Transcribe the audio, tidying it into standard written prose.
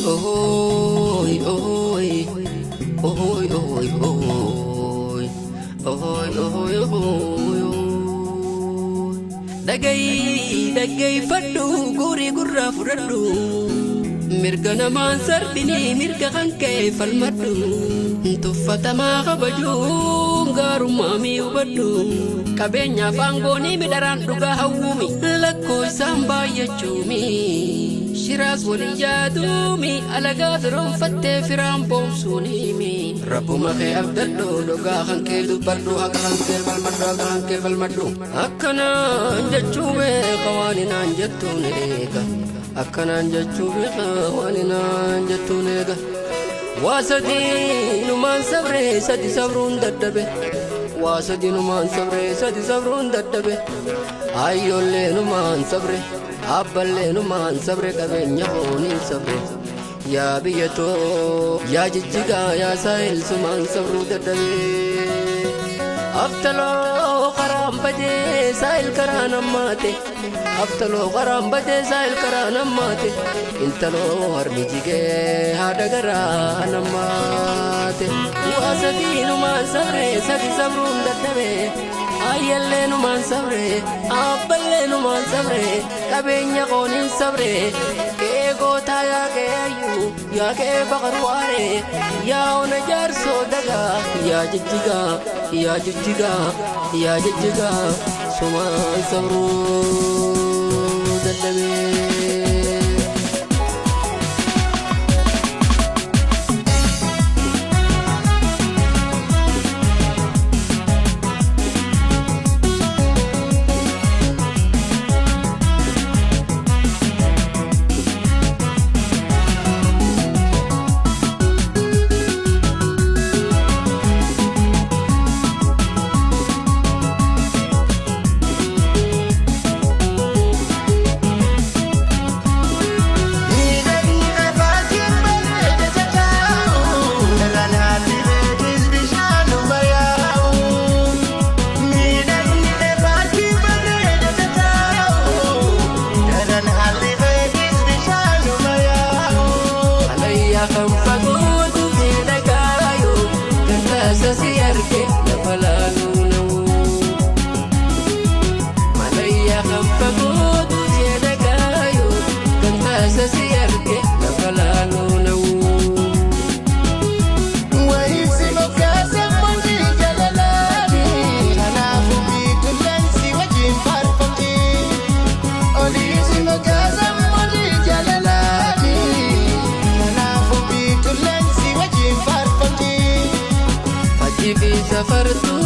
Ohoy ohoy ohoy ohoy ohoy ohoy ohoy ohoy. Dhagayi dhaggeeffadhu, guurii gurraa fudhadhu. Mirga namaan sarbinii, mirga kan kee falmadhu. Tuffatamaa kabajuun gaarummaa mi hubadhu. Qabeenyaaf aangoonii midharaan dhugaa hawwuumi, lakkoo isaan baay'achuumi. Shiraas waliin yaaduumi, alagaa firoonfattee firaan boomsuuniimi. Rabbuma kee abdadhu, dhugaa kan kee dubbadhu, haqa kan kee falmadhu, haqa kan kee falmadhu. Akkanaan jechuu beeka, waan inaan jettuun eega. Akkanaan jechuu beeka, waan inaan jettuun eega. Waa sadii numaan sabree, sadi sabruun dadhabe. Waa sadi numaan sabree, sadi sabruun dadhabe. Ayyoollee numaan sabre, abballee numaan sabre, qabeenya hooniin sabre. Yaa biyya too, yaa Jijjigaa, yaa Saahil, sumaan sabruu dadhabe. Aftaloo karaan badee, Saahil karaan ammaate. Aftaloo karaan badee, Saahil karaan ammaate. Intaloo harmi jigee haadha garaa nammaate. Waa sadii numaan sabree, sadi sabruun dadhabe. Ayyallee numaan sabree, abballee numaan sabree, qabeenya kooniin sabree. Qe'ee gootaa, yaa qe'ee ayyuu, yaa qe'ee Baqar Waaree, yaa ona Jaarsoo Dagaa, yaa Jijjigaa, yaa Jijjigaa, yaa Jijjigaa, sumaan sabruu dadhabee. Miidhagni kafaatiin bareeda taa'u, irraan haalli beekis bishaanuma yaa'u. Miidhagni kafaatiin bareeda taa'u, irraan haalli beekis bishaanuma yaa'u. Alayyaa kan fagootu miidhagaayo, gandaasa si arge lafa laaluu na'u. Malayyaa kan fagootu miidhagaayo, gandaasa si arge lafa laaluu na'u. Wayiinsi moggaasa mootii jalalaati, kanaafuu biiqillaan si wajjin faarfamti. Oliinsi moggaasa mootii jalalaati, kanaafuu biiqillaan si wajjin faarfamti. Fajjii fi safartuu.